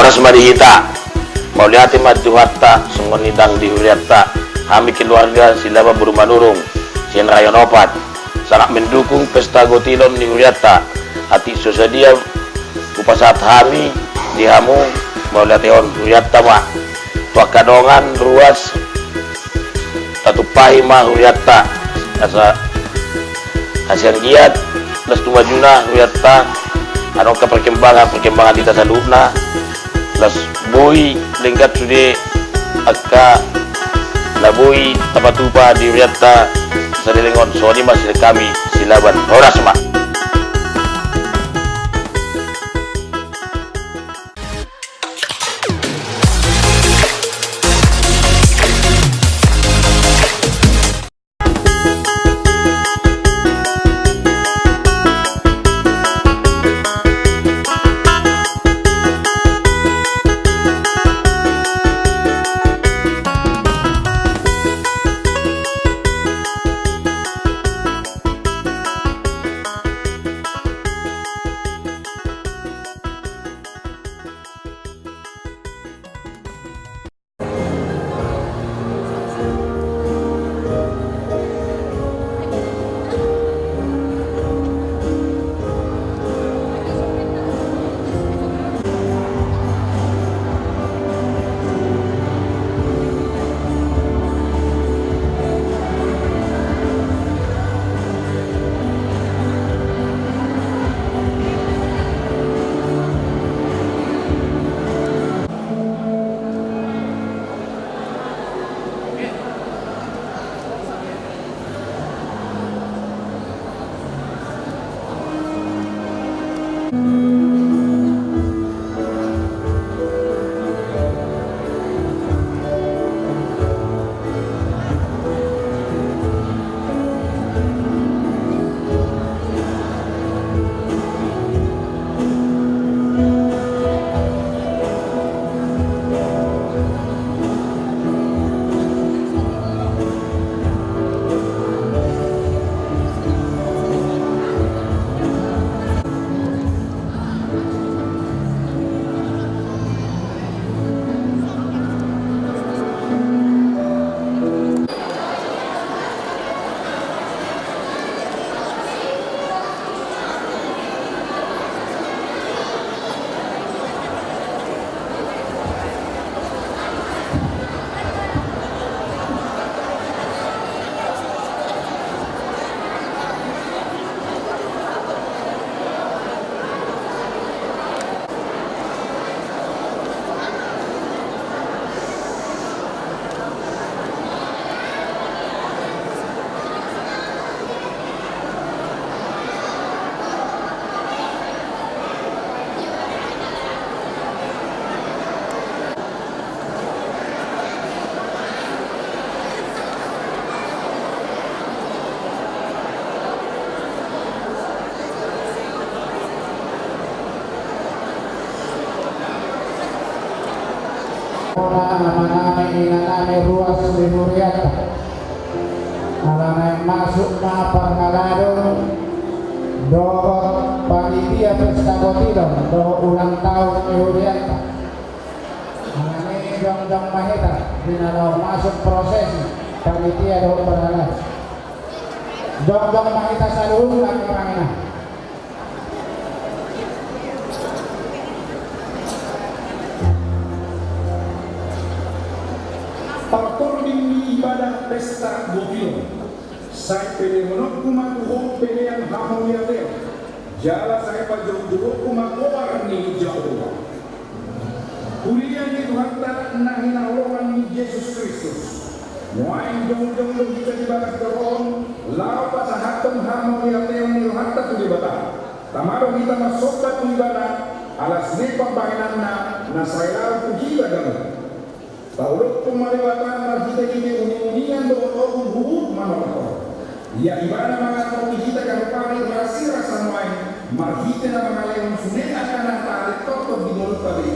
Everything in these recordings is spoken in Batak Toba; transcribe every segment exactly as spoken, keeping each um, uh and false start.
Horas ma di hita. Mauliate ma Tuhanta, songon i nang di hurianta. Hami keluarga Silaban boru Manurung, sian Rayon Opat, sangat mendukung pesta gotilon ni hurianta. Atik so sadia hupasahat hami di hamu, mauliatehon hurianta ma. Tu angka dongan ruas, tatumpahi ma hurianta asa, asa anggiat las tu majuna hurianta. Adong angka perkembangan, perkembangan di hita saluhutna, las boi denggan sude angka na boi tapatupa di hurianta. Saleleng on, songon i ma sian hami Silaban, horas ma. Bona amanami, inanami, ruas ni hurianta. Ala naeng masuk ma parhalado dohot panitia pesta gotilon dohot ulang tahun ni hurianta. Ala ni jongjong ma hita di na laho masuk prosesi, panitia dohot parhalado. Jongjong ma hita saluhutna, amang inang. Partording ni ibadah pesta gotilon. Sai pelehononku ma tu ho pelean hamauliateon, jala sai pajoujouonku ma goar ni Jahowa. Huria ni Tuhanta na hinaholongan ni Jesus Kristus. Nuaeng jongjong do hita di bagas joro on, laho pasahathon hamauliateon ni rohanta tu Debata. Tama do hita marsomba tu Ibana, ala sude pambahenanna na sai laho tu hita ganup. Taulokon ma Debata marhitehite uninguningan dohot ogung huhut manortor. Ia Ibana mangaramoti hita ganup ari rasirasa nuaeng, marhite na mangalehon sude angka na taali tortor di ngolunta be.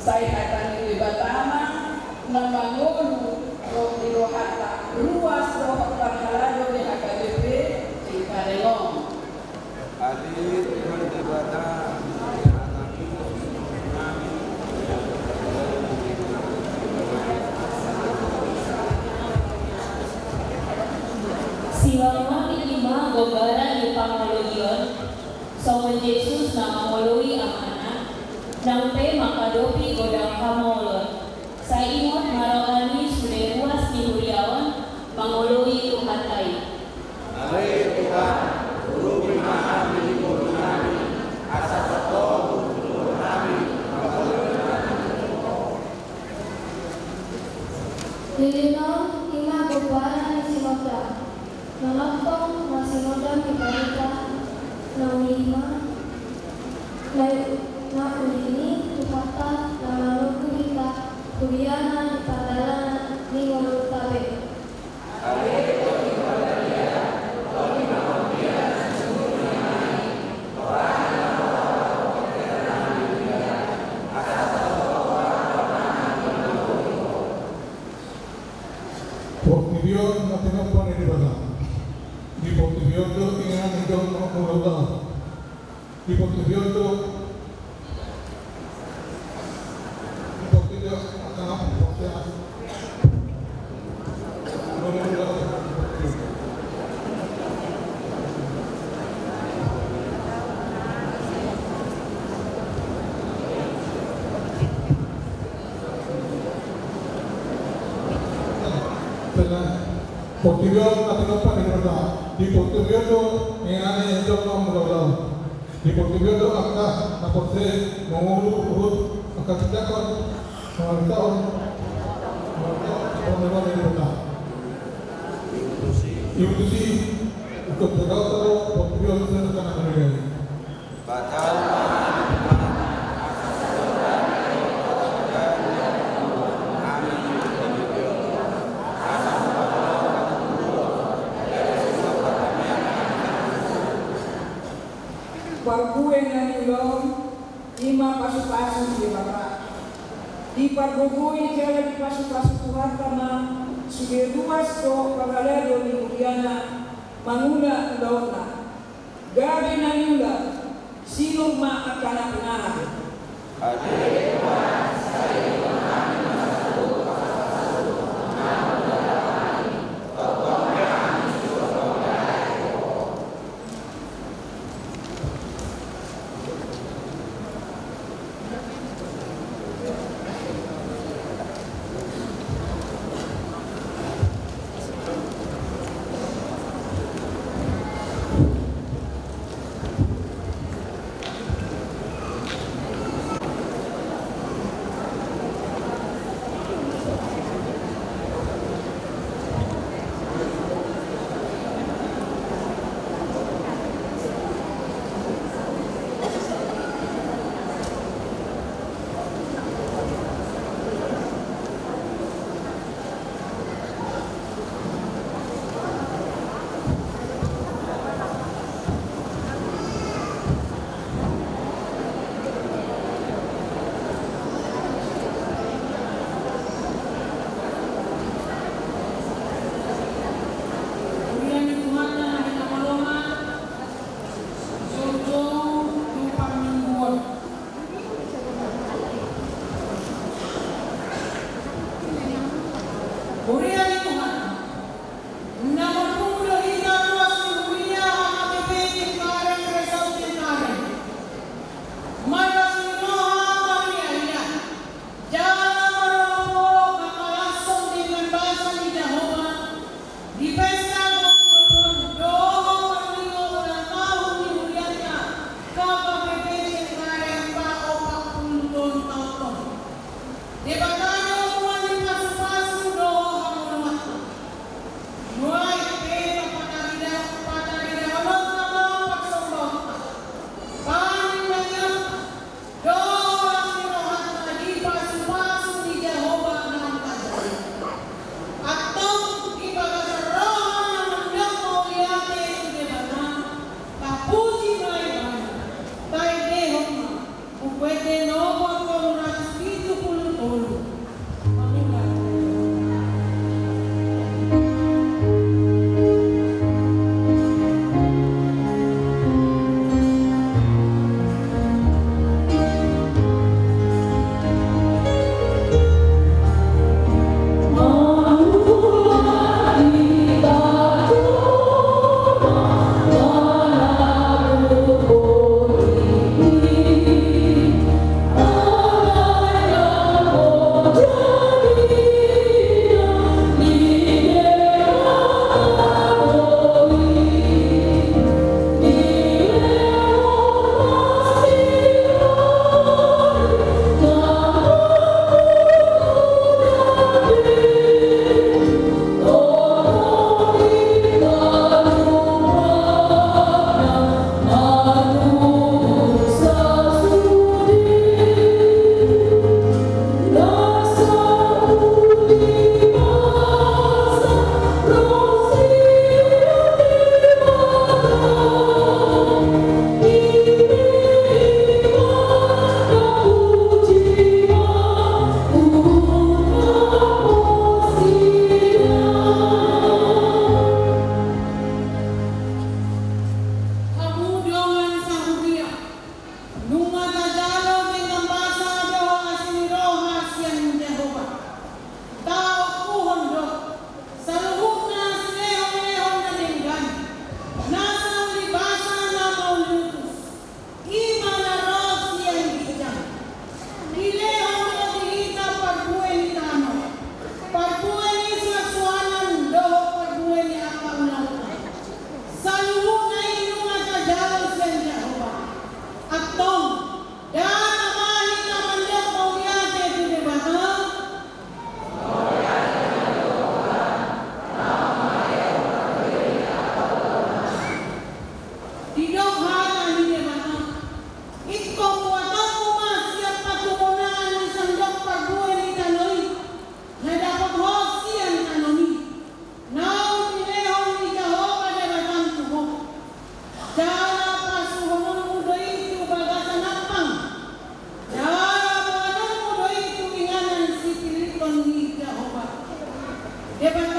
Sai hata ni Debata ma na mangolu dohot di rohanta, ruas dohot parhalado ni H K B P Cengkareng on. Ale Tuhan Debata, silama i ma gombaran ni pangoloion, songon Jesus na mangoloi Amana, nang pe manghadopi godang hamaolon. Sai ingot ma roha ni sude ruas ni huria on mangoloi Tuhanta i. Ale Tuhan, urupi ma hami di ngolunami, asa tongtong huhut hami mangoloi. Lilin on i ma gombaran ni sinondang. Na nongtong ma sinondang ni parita, na uli ma, na, na uli ni Tuhanta na manunggu hita, huriana di pardalanan ni ngolunta be. Portibi on na tinompa ni Debata. Di portibi on do inganan ni jolma mangula ulaon. Di portibi on do, di portibi on angka na portibi. Portibi on na tinompa ni Debata. Di portibi on do inganan ni jolma mangula ulaon. Di portibi on do angka na porsea mangolu huhut angka tindakhon, mangolu taon, mangolu taon, mangolu taon. Iutusi, ingkon jagaon do portibi on sian angka na mangolu. Parbue na niula on i ma pasupasu ni Debata. Dipargogoi jala dipasupasu Tuhanta ma sude ruas dohot parhalado ni huriana mangula ulaonna. Gabe na niula, sinur ma angka na pinahan. Huria ni Tuhanta na hinaholongan, joujou tu parmingguon. Huria ni Tuhan, na marpungu do hita ruas ni huria H K B P Cengkareng, Resort Cengkareng. Marlas ni roha marria-ria jala marolopolop mangalashon denggan basa ni Jahowa di pesta gotgotna dohot marningot ulang tahun ni hurianta H K B P Cengkareng paopat pulu tolu taon on. Debata do mual ni pasupasu dohot hangoluan. Dia pala